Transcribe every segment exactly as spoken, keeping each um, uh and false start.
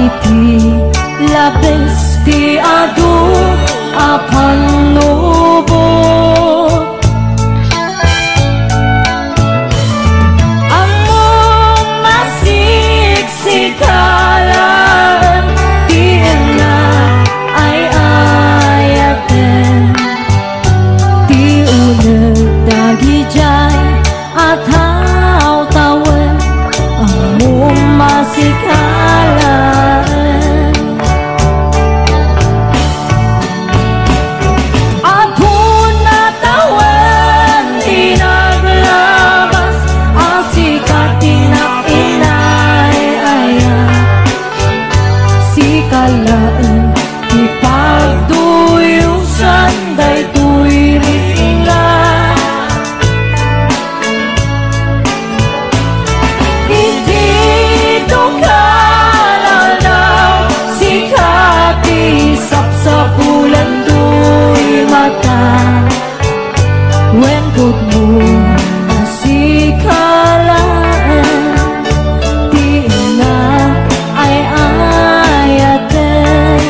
Ti labes ti adu a pannubo. Ammom a siksika laeng ti innaay-ayaten. Ti uneg dagidiay a tawtawen, ammom a sika laeng. Adu a tawen ti naglabas a sika ti innaay-ayat. Sika laeng ti pagduyosan daytoy rikna. Iti tukalan, sika ti sapsapulan toy mata. Wen pudno a sika laeng ti innaay-ayaten.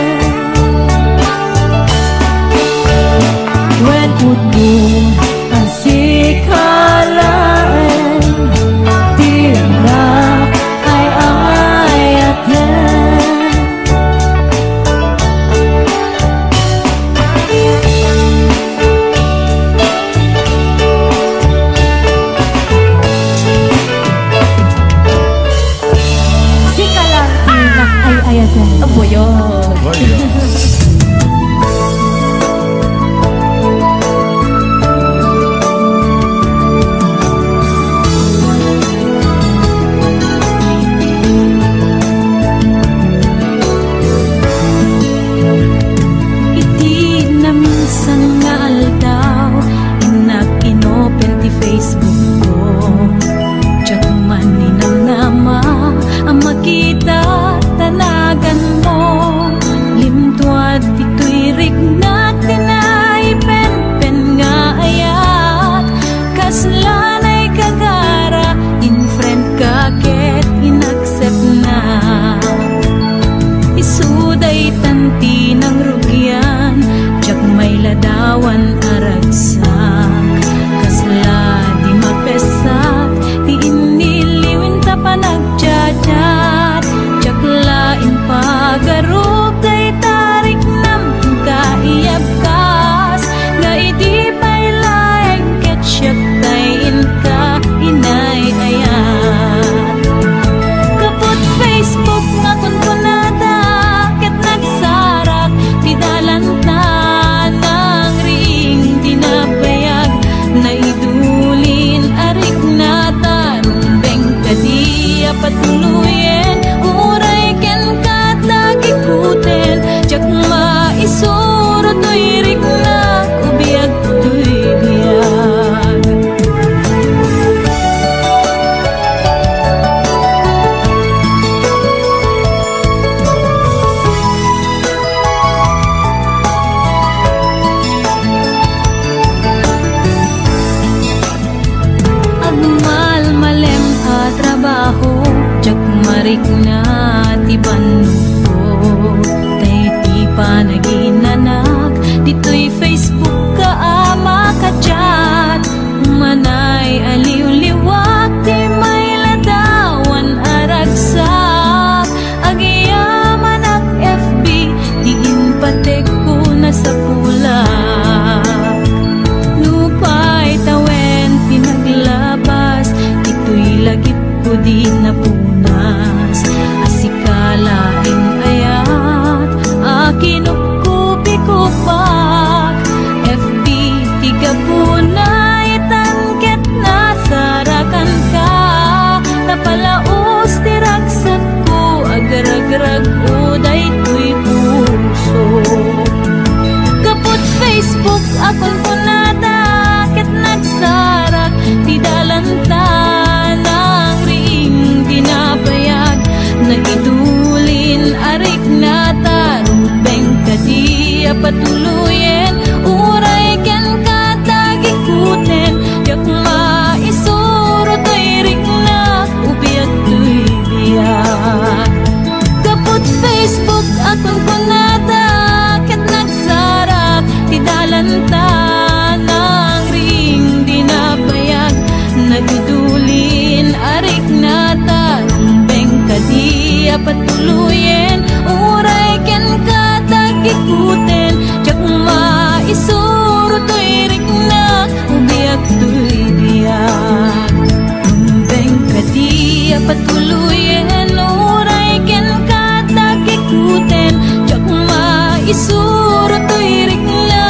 Wen pudno a sika laeng ti innaay-ayaten. Sika lang ti innaay-ayaten. Aboyo. Iti naminsan nga aldaw, innak inopen ti Facebook ko. Diak man ninamnama a makita ta naganmo. Limtuad ditoy riknak ti naipenpen nga ayat. Kasla naikagara, in-friend ka ket in-accept na. Isu daytan ti nangrugian, diak mailadawan a ragsak. Kasla di mapessak ti inniliw inta panagchat-chat. Diak la impagarup dayta riknam inka iyabkas, nga idi pay laeng ket siak tay inka inay-ayat. Gapu ti Facebook nga kunkunada ket nagsarak ti dalan ta nangriing ti nabayag. Naidulin a rikna ta rumbeng kadi a patuloyen, uray kenka ta gikuten, diak maisuro toy rikna, ubiag toy biag. Agmalmalem a trabaho, diak marikna ti bannogko. Tay ti panaginanak ditoy Facebook ka a makachat. Manay a liwliwak ti mailadawan a ragsak. Agyamanak F B, ti impatekko nasapulak. Nupay tawen ti naglabas, ditoy lagipko di napunas. A sika laeng ayat a kinupkupikupak. F B ti gapuna itan ket nasarakanka. Napalaus ti ragsakko, agragrag-o daytoy puso. Gapu ti Facebook a kunkunada ket nagsarak ti dalan ta nangriing ti nabayag. Naidulin a rikna ta rumbeng kadi a patuloyen, uray kenka ta gikuten, diak maisuro toy rikna, ubiag toy biag. Gapu ti Suro toy rikna,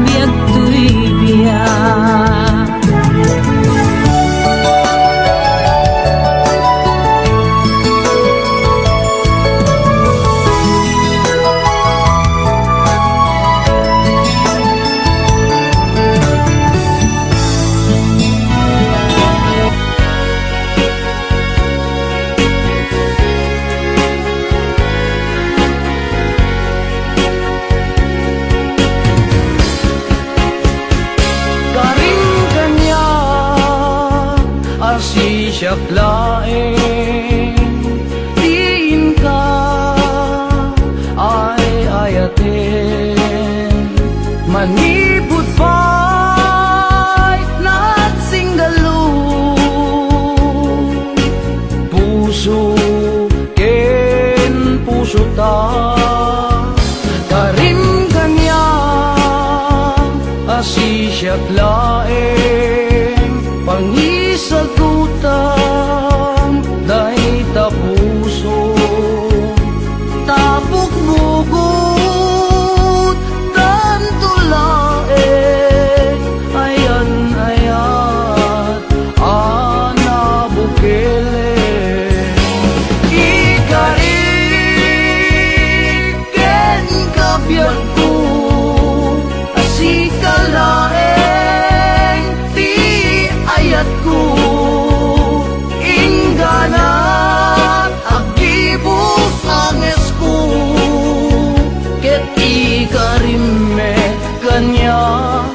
biag toy biag. Karim kaniak a siak laeng ti inka ay-ayaten. Manipud pay nagsinggallo, puso ken pusota. Karim kaniak a siak laeng pangisagutam dayta puso. Tapok bugot tanto laeng ayan-ayat a nabukelen. Ikarik ken kabiagko, a sika laeng ti ayatko. Ingganat aggibus angesko, ket ikarimmek kaniak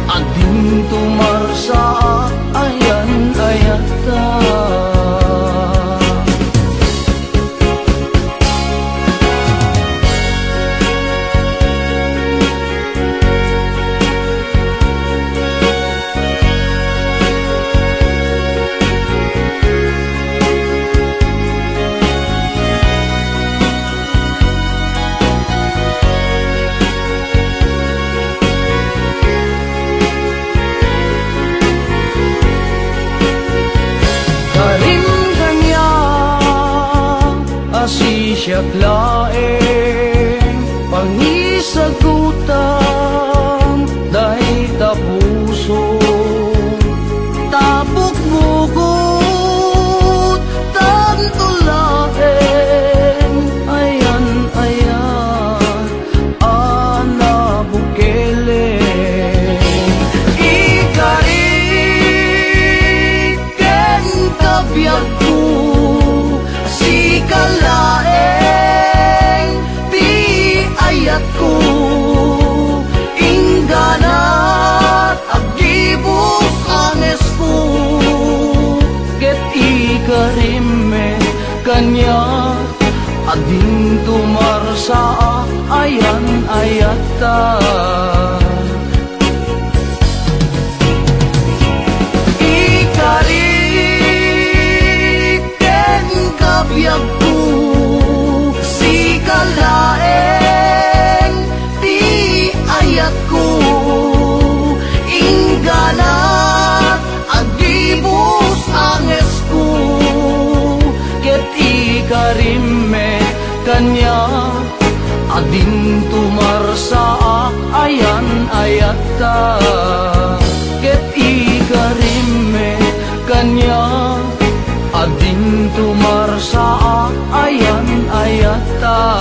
a dinto marsaak ayan-ayatta. Karim kaniak a siak laeng pangisagutam dayta puso. Tapok bugot tanto laeng ayan-ayat a nabukelen. Ikarik ken kabiagko, sika laeng ti ayatko. Ingganat aggibus angesko, ket ikarimmek kaniak a dinto marsaak ayan-ayatta. Ikarik ken kabiagko, sika laeng ti ayatko. Ingganat aggibus angesko, ket ikarimmek kaniak a dinto marsaak ayan-ayatta. Ket ikarimmek kaniak a dinto marsaak ayan-ayatta.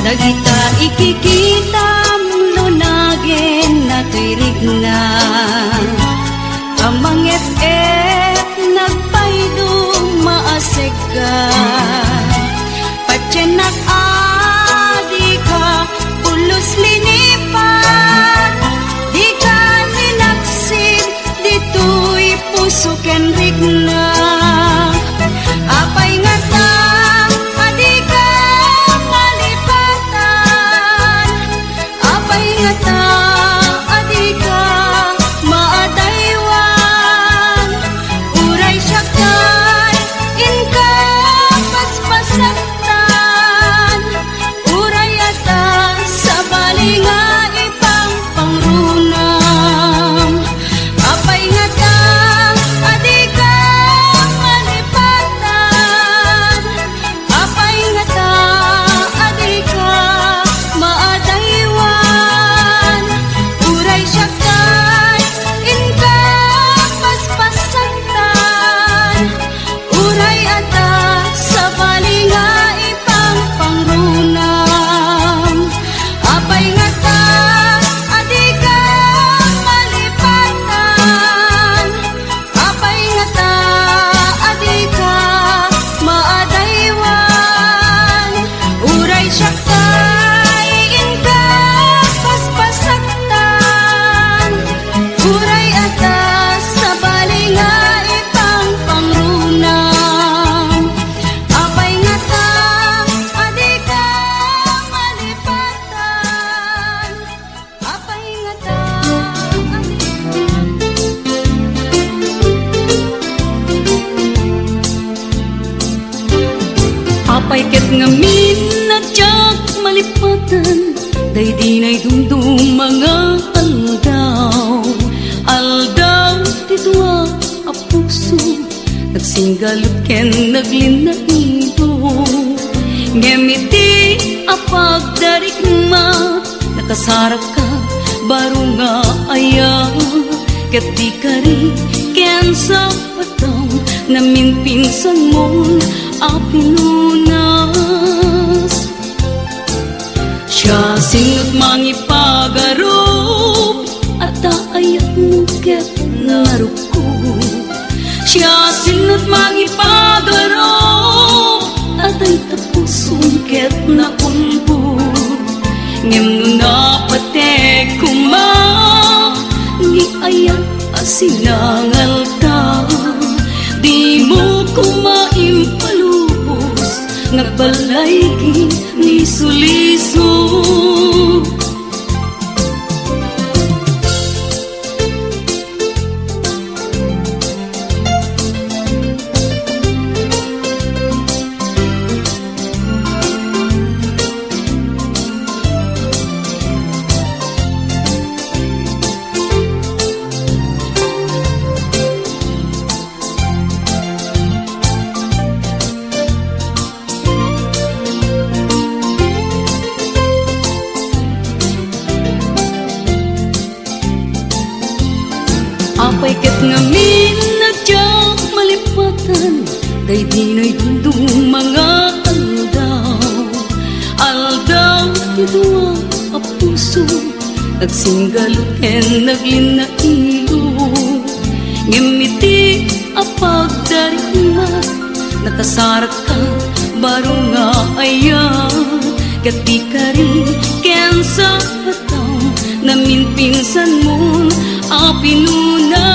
Dagita ikikitam no Ngamin a diak malipatan daydi naidumduma nga aldaw, aldaw ti dua a puso, nagsinggalut ken naglinaido. Ngem iti apagdarikmat, nakasarakka baro nga ayat, ket di kari ken sapatang naminpinsanmon a pinunas. Siasino't mangipagarup, adda ayatmo ket narukko. Siasino't mangipagarup, adda ita pusom ket naulbod. Ngem no napatek koma, ni ayat a sinangalta, dimo koma impalubos nga agbalay ken isulisog. Apay ket ngamin a diak malipatan daydi naidumduma nga aldaw, aldaw ti dua a puso, nagsinggalut ken naglinaido. Ngem iti apagdarikmat, nakasarakka baro nga ayat, ket di kari ken sapatang naminpinsanmon a pinunas.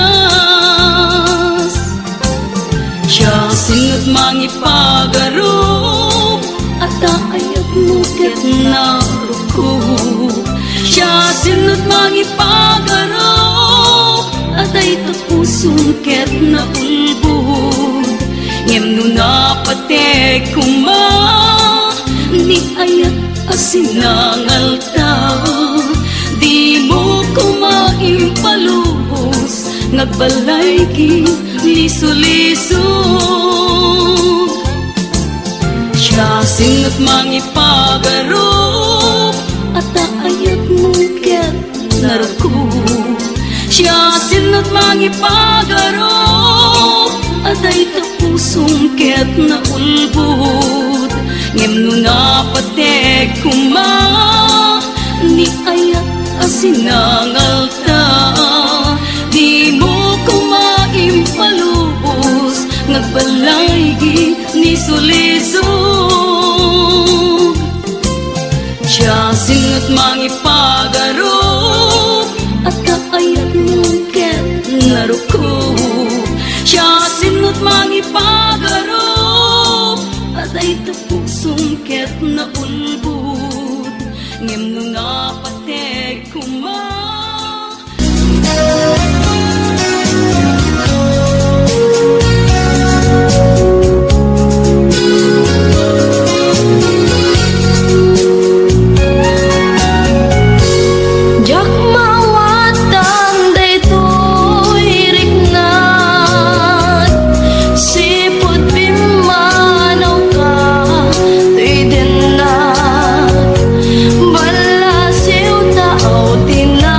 Siasino't mangipagarup, adda ayatmo ket narukko. Siasino't mangipagarup, adda ita pusom ket naulbod. Ngem no napatek koma, ni ayat a sinangalta, dimo koma impalubos nga agbalay ken isulisog. Siasino't mangipagarup, adda ayatmo ket narukko. Siasino't mangipagarup, adda ita pusom ket naulbod. Ngem no napatek koma, ni ayat a sinangalta, dimo koma impalubos nga agbalay ken isulisog. Siasino't mangipagarup, adda ayatmo ket narukko. Siasino't mangipagarup, adda ita pusom ket naulbod. Ngem no napatek koma, diak maawatan daytoy riknat, sipud pimmanawka toy dennat. Ballasiw ta aw ti na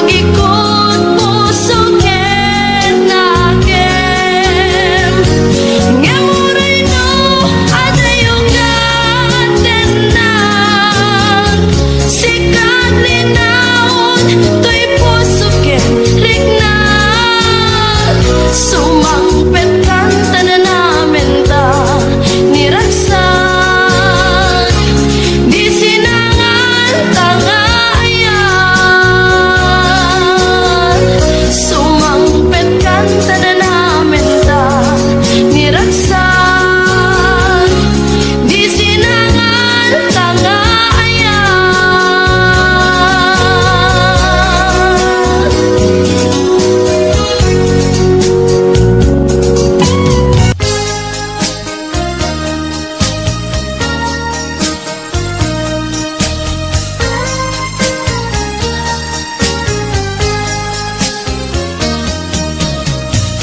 Ikut puso ket nakem, ngem uray no adayo nga tennak, sika linnaon toy puso ken riknak. Sumangpetkan ta nanamenta ni ragsak, di sinanganta nga ayat. Sumangpetkan ta nanamenta ni ragsak, di sinanganta nga ayat.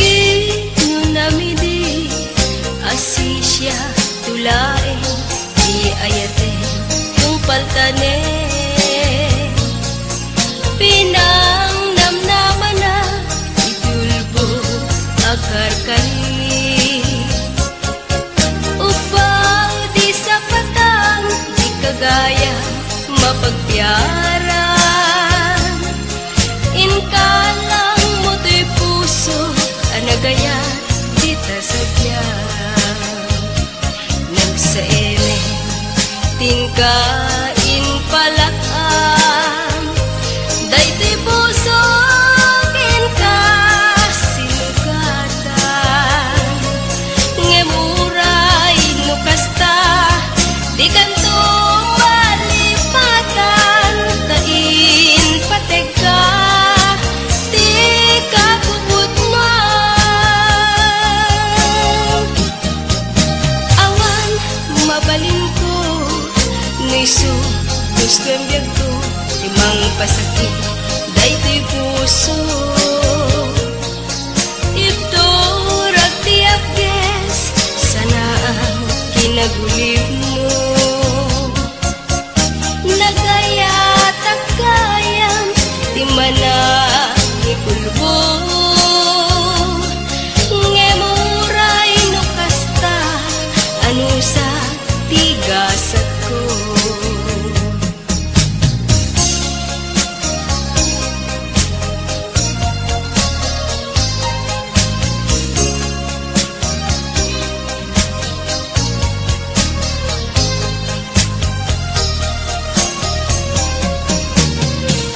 Kinunami di a sisiato laeng ti ayatem, tungpaltanem. Pinangnamnamana ti tulbo a karkari. Upaw di sapatan, di kagaya mapagpiaran. Inkalang mo toy puso a nagayat dita sadiak. Nagsaemen ti inka impalak-am, daytoy puso inka sinugatan. Ngem uray no kasta, dikanto malipatan, ta inpategka ti kapuputnoan. Awan mabalinko no isu, gustoem biagko ti mangpasakit daytoy puso. Ibturak ti apges, sanaam kinagulibmo. Nagayatak gayam ti managikulbo. Ngem uray no kasta, anusa ti gasatko?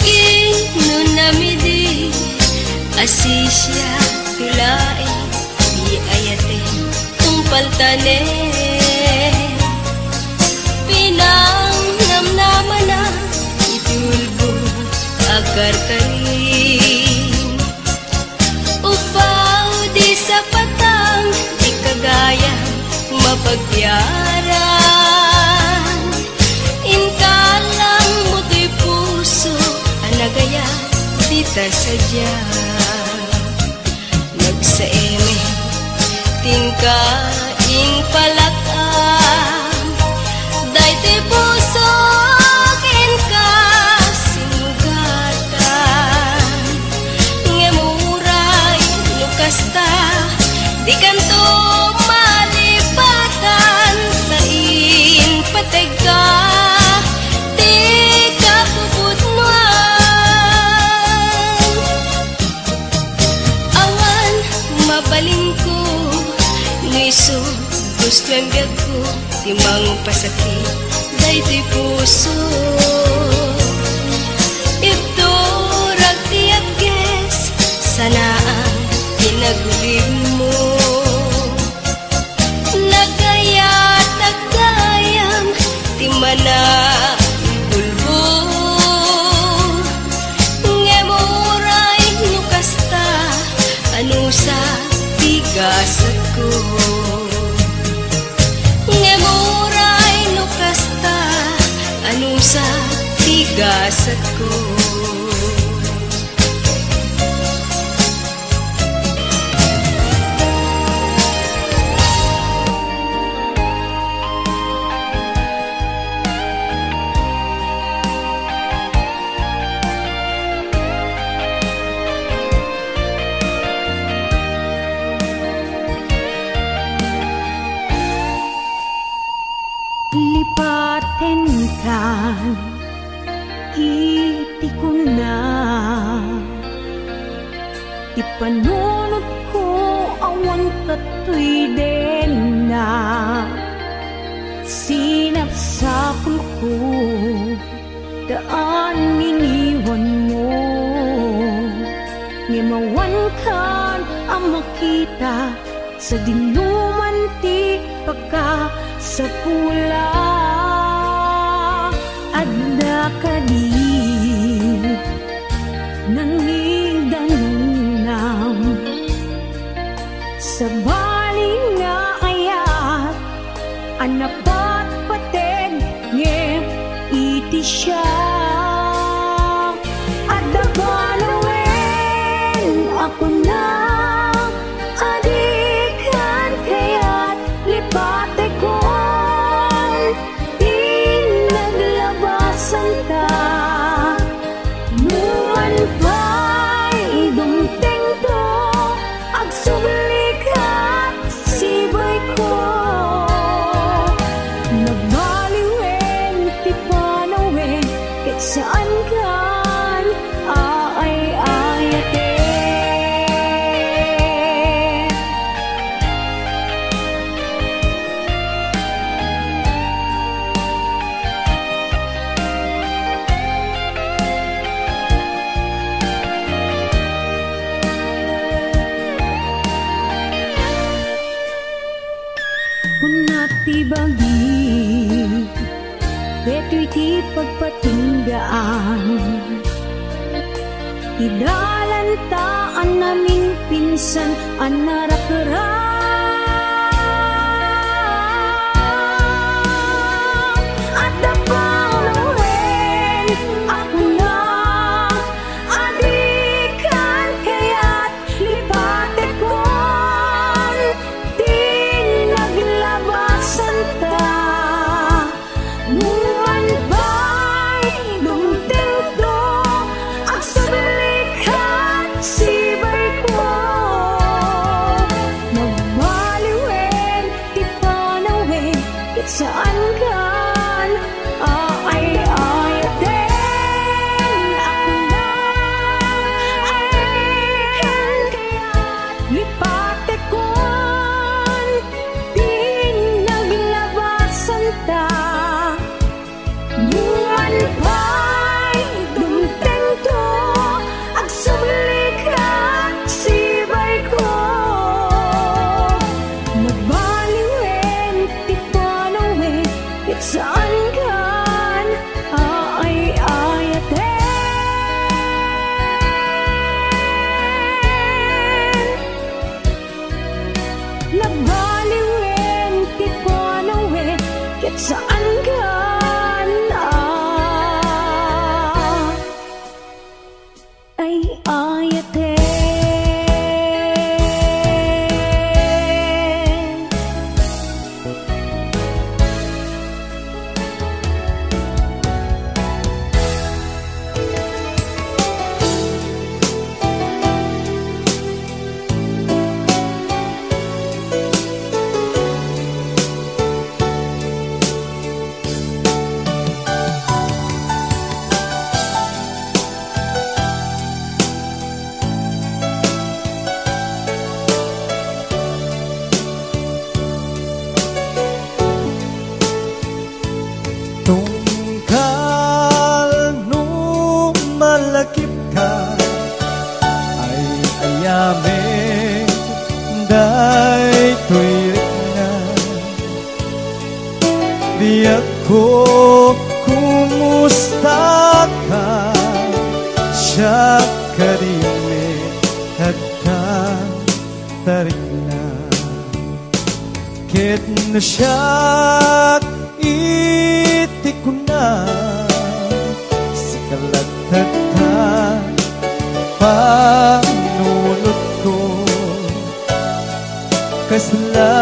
Kinunami di a sisiato laeng ti ayatem, tungpaltanem. Pinangnamnamana ti tulbo a karkarim. Upaw di sapatan, di kagayam mapagpiaran. Inkalang mo toy puso a nagayat dita sadiak. Nagsaemen ti inka impalak-am, daytoy puso inka sinugatan. Ngem uray no kasta, dikanto malipatan, ta inpategka ti kapuputnoan. Awan mabalinko no isu, gustoem biagko ti mangpasakit daytoy puso. Ibturak ti apges, sanaam kinagulibmo. Nagayatak gayam ti managikulbo. Ngem uray no kasta, anusa ti gasatko? Ngem uray no kasta, anusa ti gasatko? Ti panunotko awan kattoy denna. Sinapsapulko ta aniwan mo. Ngem awankan a makita sadinoman ti pakasapula. Adda kadi nangidanunam? Sabali nga ayat a napatpateg ngem iti siak. Adda panawen a kuna, adikan kayat lipatekon ti naglabasanta. Numan pay dumtengto, agsubli ka, sibayko. Nabaliwen ti panawen ket saankan aay-ayaten. Kuna ti bagi, detoy ti pagpatinggaan. Ti dalanta a namingpinsan a narakrak. Adda panawen a kuna, adikan kayat lipatekon ti naglabasanta. Numan pay dumtengto, agsubli ka, sibayko. Nabaliwen ti panawen ket saankan aay-ayaten. Akunam, adikan kayat lipatekon ti naglabasanta. Numan pay dumtengto, agsubli ka, sibayko. Nabaliwen ti panawen ket saankan aay-ayaten. Nabaliwen ti panawen ket saankan aay-ayaten. Tunggal no malagipka, ay-ayamek daytoy rikna. Biagko, kumustaka? Siak kadi met adda ta rikna. Ket no siak iti kuna, sika latta ta panunotko. Kasla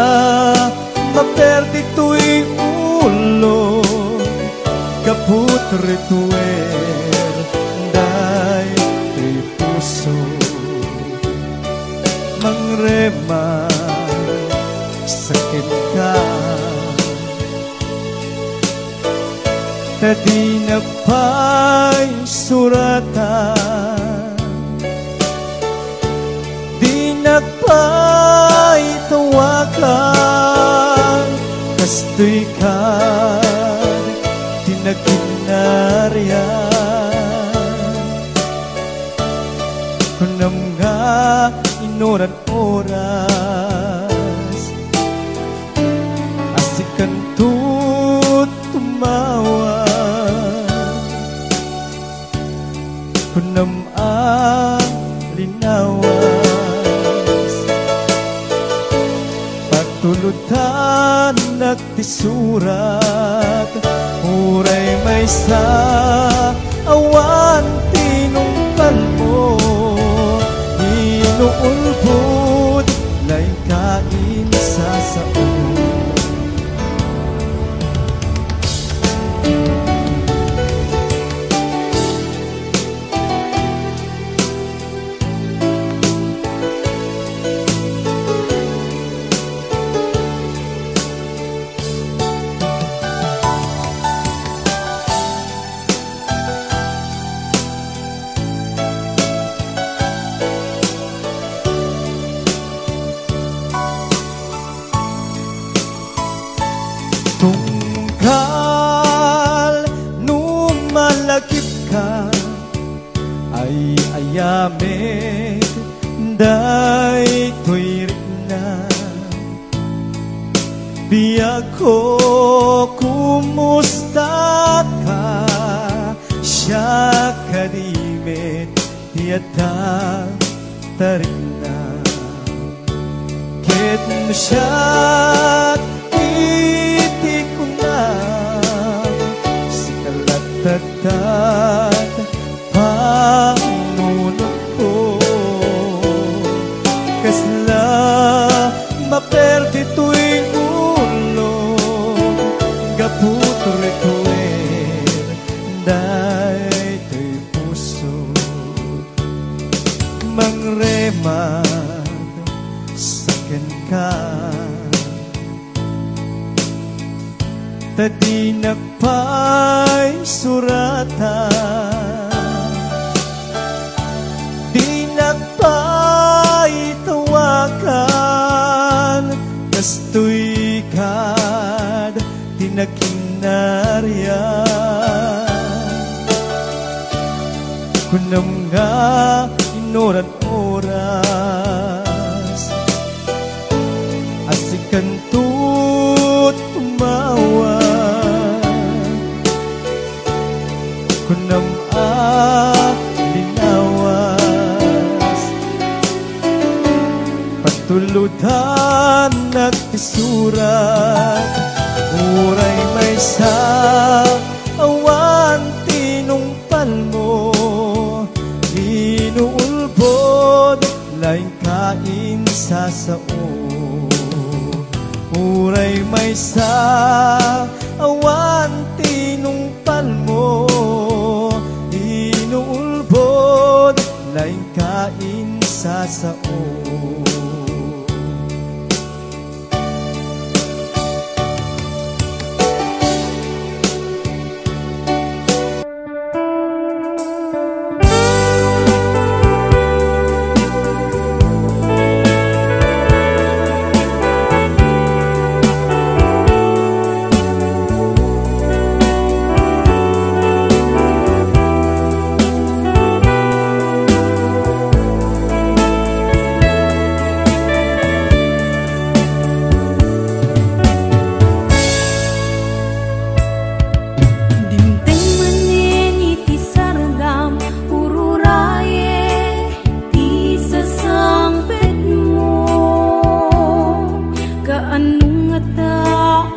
maperdi toy ulo, gapu ta rituer daytoy puso. Mangrema sa kenka, ta dina pay suratan. Pay tawagan, kastoy kad ti nagkinarian. Kunam nga inuran oras, a sikanto tumawag. Kunam a linawas, patulodanak ti surat, uray maysa awan tinungpalmo, inuulbod, laeng ka insasao. Tunggal no malagipka, ay-ayamek daytoy rikna. Biagko, kumustaka? Siak kadi met ti adda ta rikna. Ket no siak iti kunam, sika latta ti panunotko. Kasla maperdi toy ulo gapu ta rituer daytoy puso. Mangremak sa kenka, ta dinak pay suratan, dinak pay tawagan, kastoy kad ti nagkinarian. Kunam nga inuran oras, a sikanto tumawag. Kunam a linawas, patulodanak ti surat, uray maysa awan tinungpalmo, inuulbod, laeng ka insasao. Uray maysa awan tinungpalmo, inuulbod, laeng ka insasao. Dimteng manen iti sardam, ururaye ti sasangpetmo. Kaano ngata,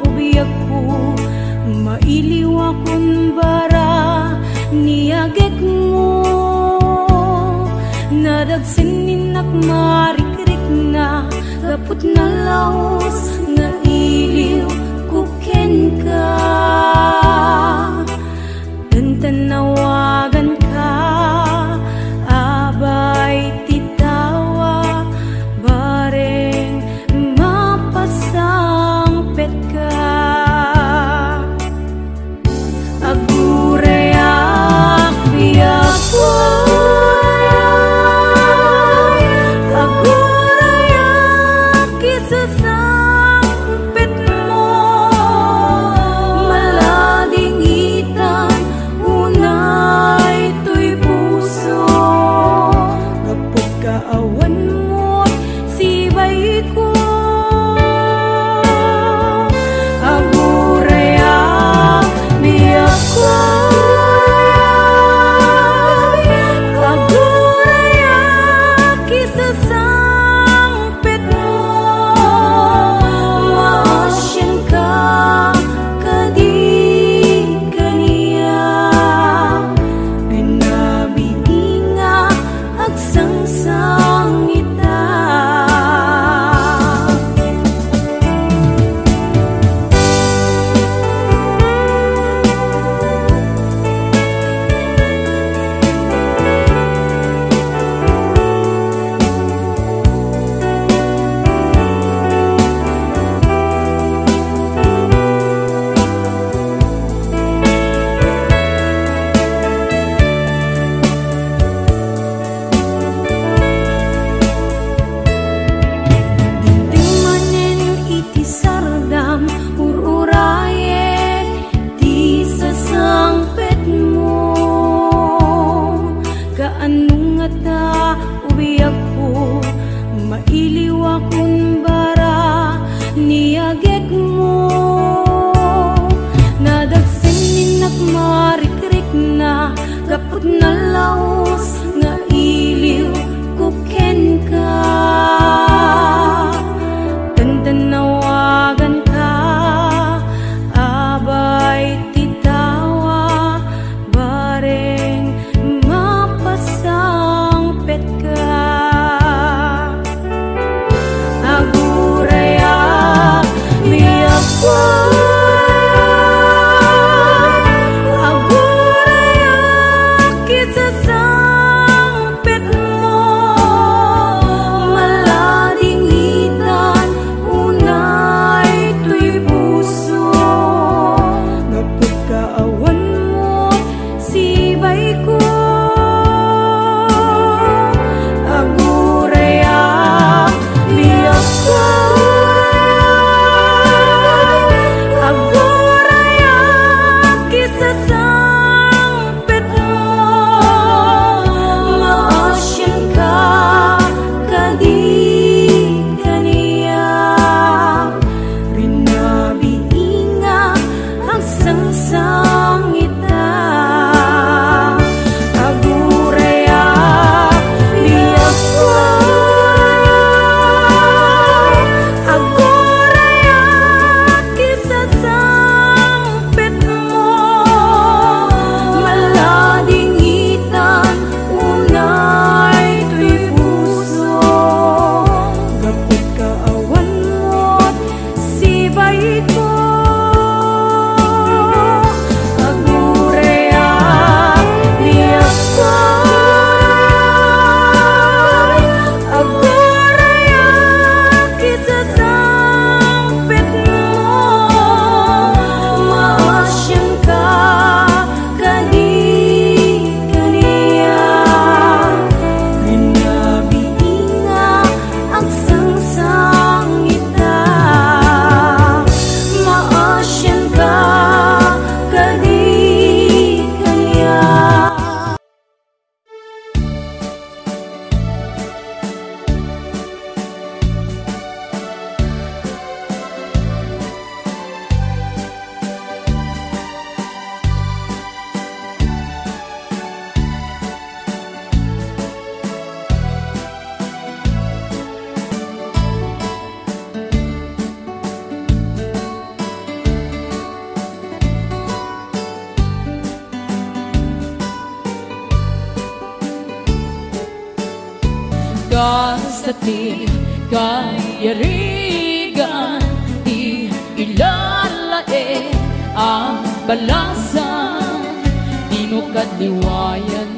o biagko, mailiwakon bara ni agekmo? Nadagsen innak marikrikna, gapu ta nalaus nga iliwko kenka. Tantannawaganka, abay ti tawa, bareng mapasangpetka. Agurayak, biagko, agurayak. Nalaus nga iliwko kenka, tantannawaganka, abay ti tawa, bareng mapasangpetka. Agurayak, biag ko. Agurayak, kisasangpetmo. Maladingitan unay toy puso. Gapu ta awan mo sibaiko. Agurayak, biag ko. Agurayak, kisasangpetmo. Maasianka kadi kaniak. Rinabii nga agsangsang ita. Agurayak, biag ko. Agurayak, kisasangpetmo. Maladingitan unay toy puso. Gapu ta awan mo sibaiko. Agurayak, biag ko. Agurayak, kisasangpetmo. Maasianka kadi kaniak. Rinabii nga agsangsang ita. Maasianka kadi kaniak. Kasta ti kayarigan ti ilalaed a balasan, dino kadliwayan